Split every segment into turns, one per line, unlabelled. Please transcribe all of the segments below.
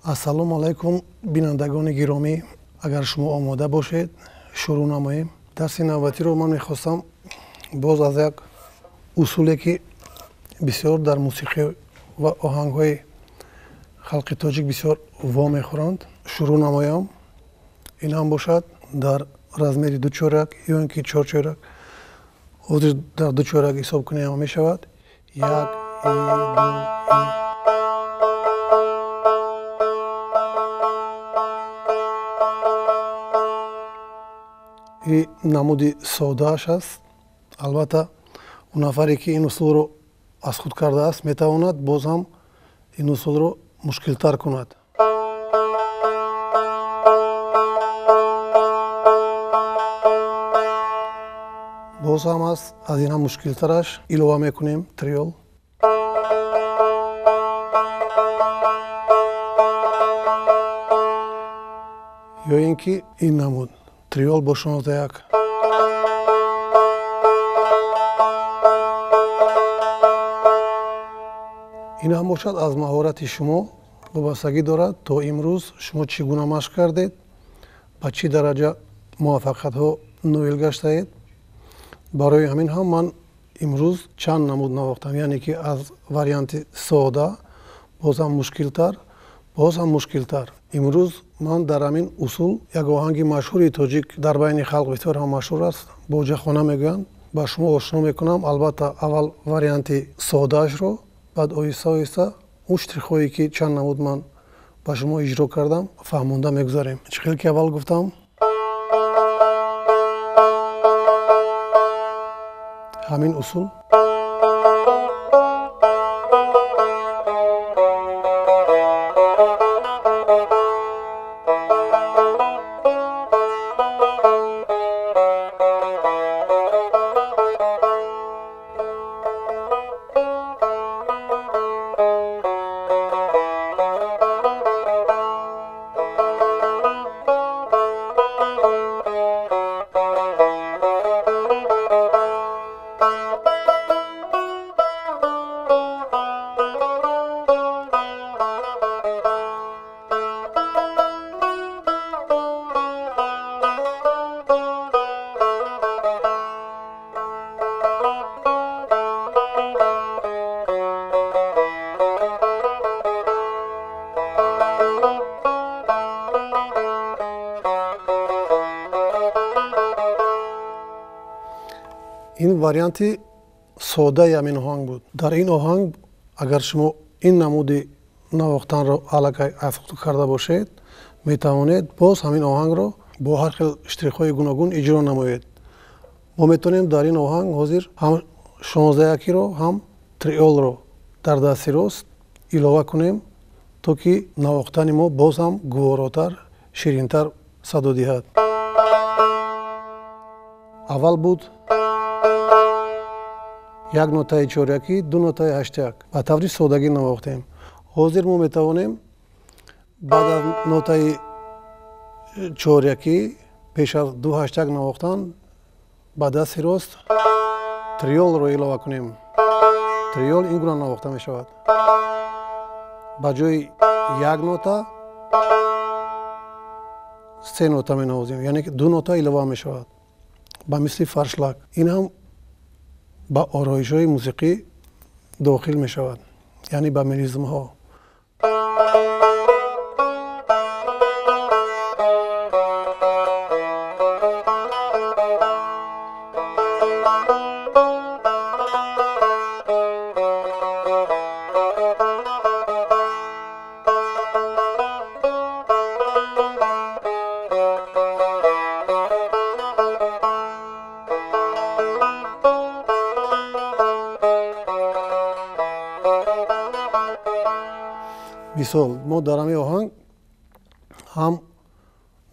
Ассалому алайкум, бинандагони гиромӣ. Агар шумо омода бошед, шурӯъ намоем. Дарси навбатиро ман мехостам боз аз як усуле ки бисёр дар мусиқӣ ва оҳангҳои халқи тоҷик бисёр вомехӯранд, шурӯъ намоям. Ин ҳам бошад дар размери ду чоряк ё ин ки чор чоряк. Ҳозир дар ду чоряк ҳисоб кунем мешавад. Як, и, ду, и. И намуди содааш аст. Албатта, он нафаре ки ин усулро аз худ кардааст, метавонад боз ҳам ин усулро мушкилтар кунад. Боз ҳам аст, аз ин ҳам мушкилтараш илова мекунем триол. Ё ин ки ин намуд триол бо 16. Ин ҳам бошад аз маҳорати шумо вобастагӣ дорад, то имрӯз шумо чӣ гуна машқ кардед, ба чӣ дараҷа муваффақиятҳо ноил гаштаед. Барои ҳамин ҳам ман имрӯз чанд намуд навохтам, яъне ки аз варианти сода боз ҳам мушкилтар, боз ҳам мушкилтар. Имрӯз ман дар ҳамин усул як оҳанги машҳури тоҷик дар байни халқ бисёр ҳам машҳур аст, боҷахона мегӯянд, ба шумо ошно мекунам. Албатта, аввал варианти содаашро, баъд оҳиста оҳиста он штрихҳое ки чанд намуд ман ба шумо иҷро кардам фаҳмонда мегузарем. Чӣ хел ки аввал гуфтам, ҳамин усул. Ин варианти содаи ҳамин оҳанг буд. Дар ин оҳанг агар шумо ин намуди навохтанро аллакай аз худ карда бошед, метавонед боз ҳамин оҳангро бо ҳар хел штрихҳои гуногун иҷро намоед. Мо метавонем дар ин оҳанг ҳозир ҳам 16-якиро, ҳам триолро дар дасти рост илова кунем, то ки навохтани мо боз ҳам гуворотар, ширинтар садо диҳад. Аввал буд як нотаи чорякӣ, ду нотаи ҳаштяк. Ба таври содагӣ навохтем. Ҳозир мо метавонем баъд аз нотаи чорякӣ пеш аз ду ҳаштяк навохтан ба дасти рост триолро илова кунем. Триол ин гуна навохта мешавад. Ба ҷои як нота се нота менавозем, яъне ки ду нота илова мешавад, ба мисли фаршлак. Ин ҳам ба ороишҳои мусиқӣ дохил мешавад, яъне ба мелизмҳо. Мисол, мо дар ҳамин оҳанг ҳам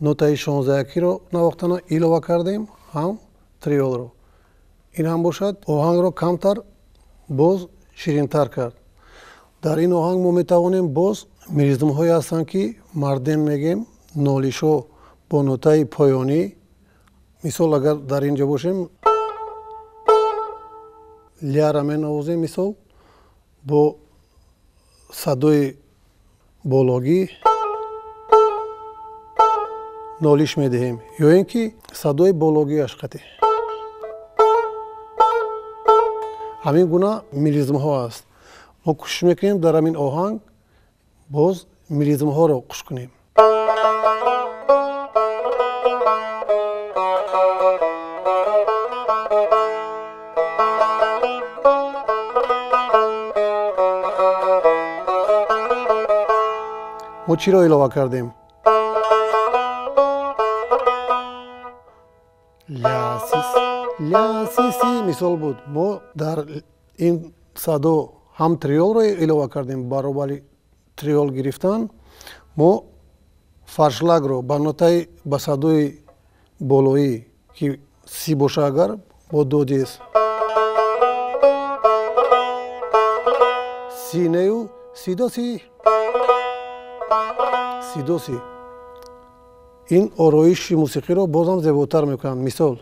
нотаи 16-якиро навохтана илова кардем, ҳам триолро. Ин ҳам бошад оҳангро камтар боз ширинтар кард. Дар ин оҳанг мо метавонем боз мелизмҳое ҳастанд ки марден мегем, нолишҳо бо нотаи поёнӣ. Мисол, агар дар ин ҷо бошем, ляра менавозем, мисол бо садои бологӣ. нолиш медиҳем ё ин ки садои бологиаш қатъи. Ҳамин гуна мелизмҳо аст. Мо кӯшиш мекунем дар ҳамин оҳанг боз мелизмҳоро қуш кунем. Мо чиро илова кардем? Ля си ля си си мисол буд. Мо дар ин садо ҳам триолро илова кардем, баробари триол гирифтан мо фаршлагро ба нотаи ба садои болоӣ ки си боша агар бо до диез си нею си до си си до си. Ин ороиши мусиқиро бозам зеботар мекунанд. Мисол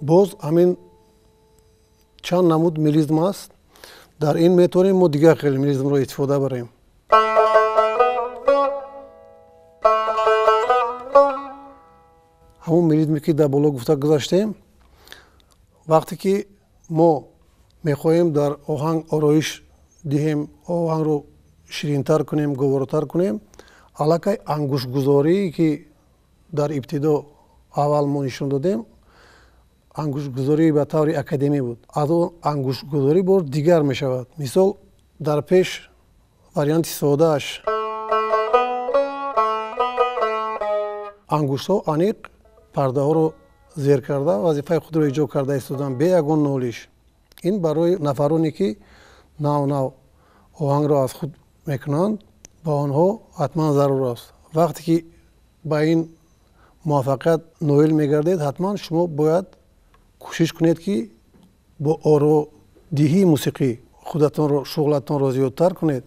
боз ҳамин чанд намуд мелизм аст. Дар ин метавонем мо дигар хел мелизмро истифода барем. Ҳамон мелизме ки дар боло гуфта гузаштем, вақте ки мо мехоҳем дар оҳанг ороиш диҳем, оҳангро ширинтар кунем, гуворотар кунем, аллакай ангуштгузорие ки дар ибтидо аввал мо нишон додем, ангуштгузорӣ ба таври академӣ буд. Аз он ангуштгузорӣ бор дигар мешавад. Мисол дар пеш варианти содааш ангуштҳо аниқ пардаҳоро зер карда вазифаи худро иҷро карда истоданд бе ягон нолиш. Ин барои нафароне ки нав-нав оҳангро аз худ мекунанд, ба онҳо ҳатман зарур аст. Вақте ки ба ин муваффақият ноил мегардед, ҳатман шумо бояд кӯшиш кунед ки бо ородиҳии мусиқӣ худатонро, шуғлатонро зиёдтар кунед.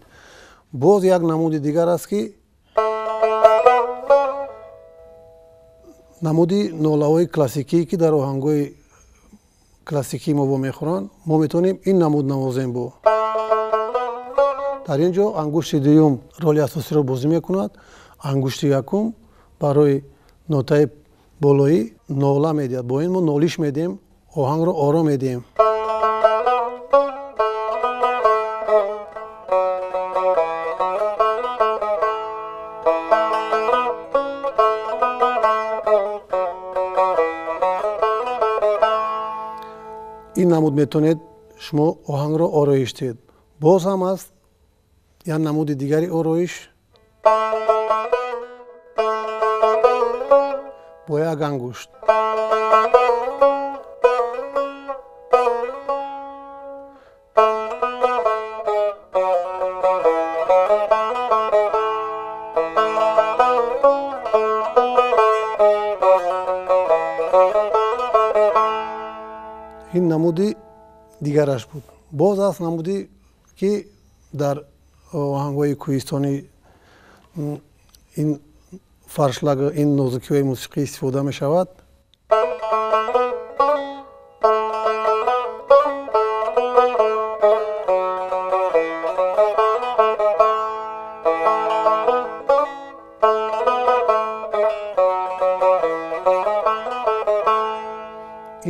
Боз як намуди дигар аст ки намуди нолаҳои классикие ки дар оҳангҳои классикии мо вомехӯранд, мо метавонем ин намуд навозем. Бо дар ин ҷо ангушти дуюм роли асосиро бозӣ мекунад. Ангушти якум барои нотаи болоӣ нола медиҳад. Бо ин мо нолиш медиҳем, оҳангро ором медиҳем. Ин намуд метавонед шумо оҳангро ороиш диҳед. Боз ҳам аст як намуди дигари ороиш бо як ангушт. Ин намуди дигараш буд. Боз аст намуди ки дар оҳангҳои кӯҳистонӣ ин фаршлаг, ин нозукиҳои мусиқӣ истифода мешавад.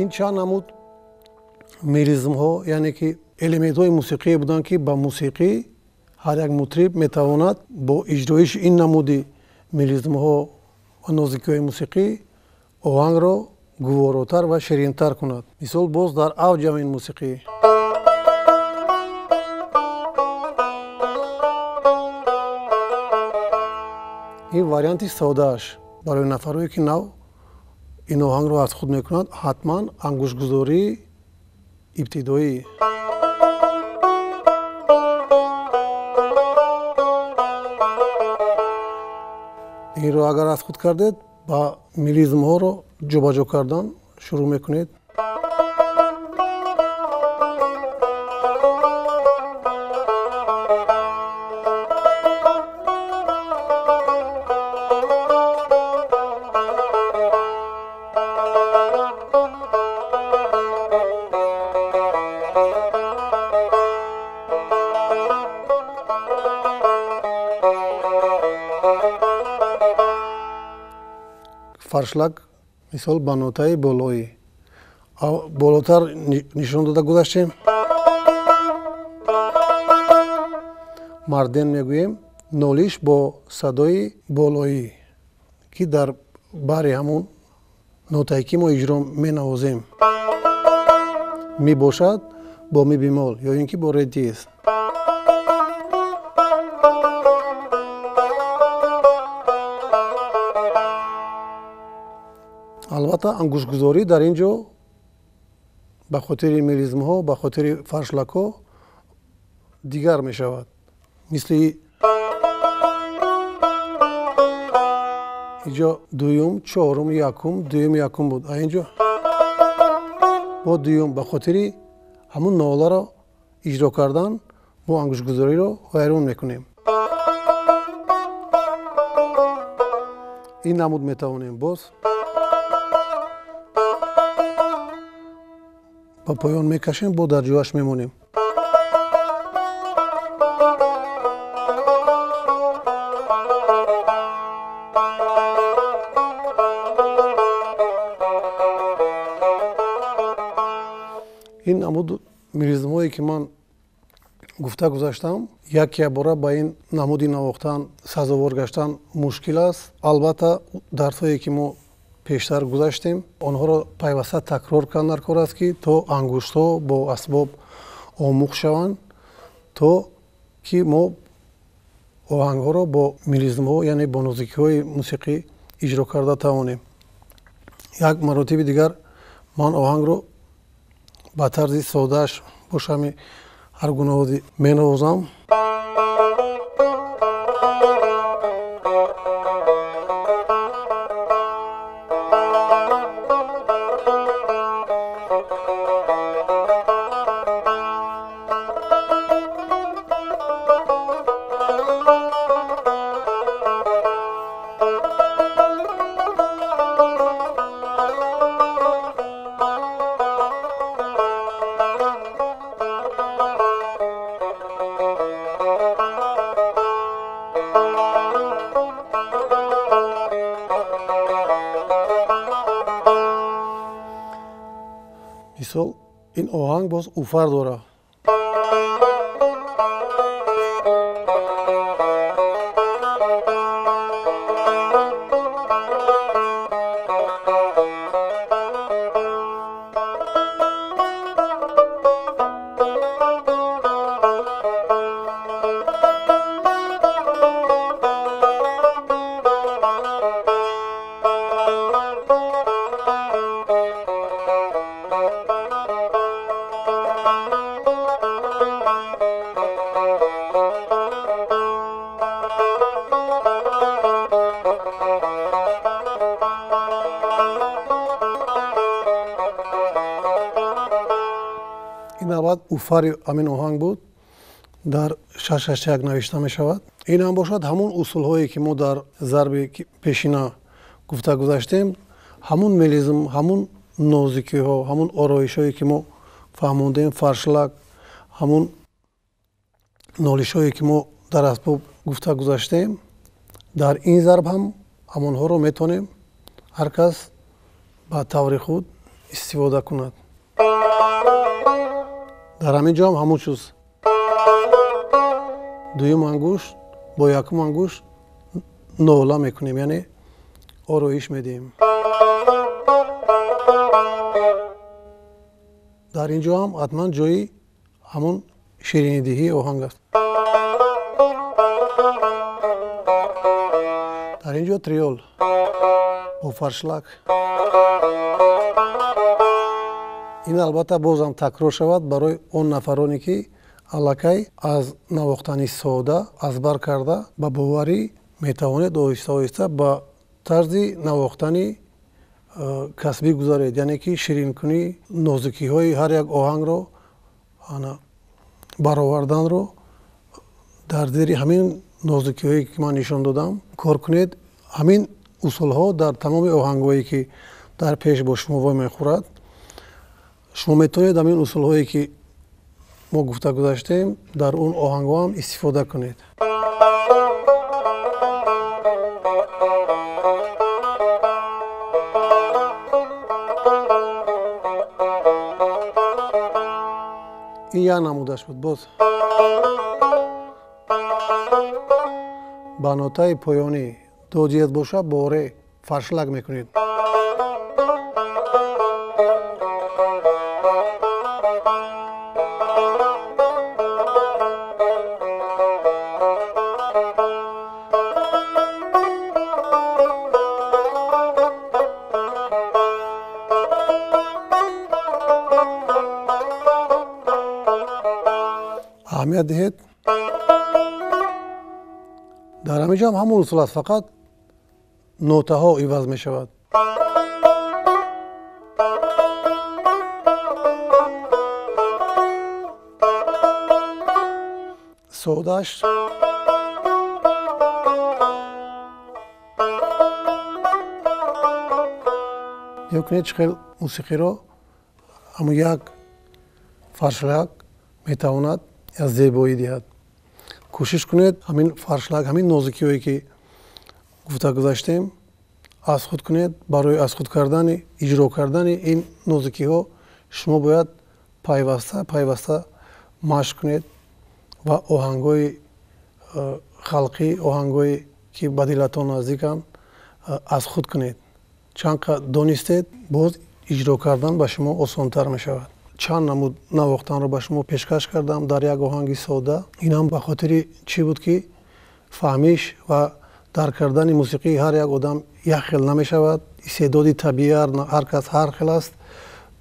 Ин чанд намуд мелизмҳо, яъне ки элементҳои мусиқие буданд ки ба мусиқӣ ҳар як мутриб метавонад бо иҷроиши ин намуди мелизмҳо ва нозукиҳои мусиқӣ оҳангро гуворотар ва ширинтар кунад. Мисол боз дар авҷи ҳамин мусиқӣ ин варианти содааш барои нафарое ки нав ин оҳангро аз худ мекунанд, ҳатман ангуштгузории ибтидоӣ. Инро агар аз худ кардед, ба мелизмҳоро ҷобаҷо кардан шурӯъ мекунед. Фаршлак мисол ба нотаи болоӣ болотар нишон дода гузаштем. Марден мегӯем нолиш бо садои болоӣ, ки дар бари ҳамун нотае ки мо иҷро менавозем мебошад, бо ми бемол ё ин ки бо ре диез. Албатта ангуштгузорӣ дар ин ҷо ба хотири мелизмҳо, ба хотири фаршлакҳо дигар мешавад. Мисли инҷо дуюм, чорум, якум, дуюм, якум буд. А инҷо бо дуюм ба хотири ҳамун ноларо иҷро кардан мо ангуштгузориро вайрон мекунем. Ин намуд метавонем боз ба поён мекашем, бо дар ҷояш мемонем. Ин намуд мелизмҳое ки ман гуфта гузаштам, як бора ба ин намуди навохтан сазовор гаштан мушкил аст. Албатта дарсҳое ки мо пештар гузаштем, онҳоро пайваста такрор кардан дар кор аст, ки то ангуштҳо бо асбоб омӯхт шаванд, то ки мо оҳангҳоро бо мелизмҳо, яъне бо нозикиҳои мусиқӣ иҷро карда тавонем. Як маротиби дигар ман оҳангро ба тарзи содааш бо шами ҳар гуна оди менавозам. Мисол ин оҳанг боз уфар дорад. Ин навбат уфари ҳамин оҳанг буд, дар 6-6-1 навишта мешавад. Ин ҳам бошад ҳамун усулҳое ки мо дар зарби пешина гуфта гузаштем, ҳамун мелизм, ҳамун нозикиҳо, ҳамун ороишҳое ки мо фаҳмондем, фаршлак, ҳамун нолишҳое ки мо дар асбоб гуфта гузаштем, дар ин зарб ҳам ҳамонҳоро метавонем ҳар кас ба таври худ истифода кунад. Дар ҳамин ҷо ҳам ҳамун чиз, дуюм ангушт бо якум ангушт нола мекунем, яъне ороиш медиҳем. Дар ин ҷо ҳам ҳатман ҷои ҳамун ширинидиҳии оҳанг аст. Дар ин ҷо триол бо фаршлак. Ин албатта бозам такрор шавад барои он нафароне ки аллакай аз навохтани сода аз бар карда ба боварӣ метавонед оҳиста оҳиста ба тарзи навохтани касбӣ гузаред, яъне ки ширинкунӣ, нозикиҳои ҳар як оҳангро бароварданро дар зери ҳамин нозикиҳое ки ман нишон додам кор кунед. Ҳамин усулҳо дар тамоми оҳангҳое ки дар пеш бо шумо вой мехӯрад, шумо метавонед ҳамин усулҳое ки мо гуфта гузаштем дар он оҳангҳо ҳам истифода кунед. Як намудаш буд. Боз ба нотаи поёнӣ до диез бошад, бо ре фаршлак мекунед. Аҳамият диҳед, дар ҳамин ҷо ҳам ҳамон усул аст, фақат нотаҳо иваз мешавад. Содааш нигоҳ кунед, чӣ хел мусиқиро ҳамун як фаршлак метавонад аз зебоӣ диҳад. Кӯшиш кунед ҳамин фаршлак, ҳамин нозикиҳое ки гуфта гузаштем, аз худ кунед. Барои аз худ кардани, иҷро кардани ин нозикиҳо шумо бояд пайваста пайваста машқ кунед ва оҳангҳои халқӣ, оҳангҳое ки ба дилатон наздиканд, аз худ кунед. Чанд қадр донистед, боз иҷро кардан ба шумо осонтар мешавад. Чанд намуд навохтанро ба шумо пешкаш кардам дар як оҳанги сода. Ин ҳам ба хотири чӣ буд ки фаҳмиш ва дарк кардани мусиқии ҳар як одам як хел намешавад. Истеъдоди табиӣ ҳар кас ҳар хел аст.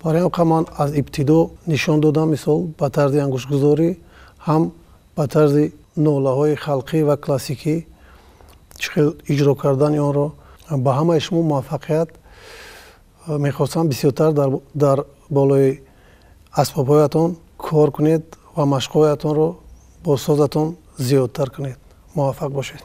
Барои ҳам ман аз ибтидо нишон додам, мисол ба тарзи ангуштгузорӣ, ҳам ба тарзи нолаҳои халқӣ ва классикӣ чӣ хел иҷро кардани онро. Ба ҳамаи шумо муваффақият мехостам. Бисёртар дар болои асбобҳоятон кор кунед ва машқҳоятонро бо созатон зиёдтар кунед. Муваффақ бошед.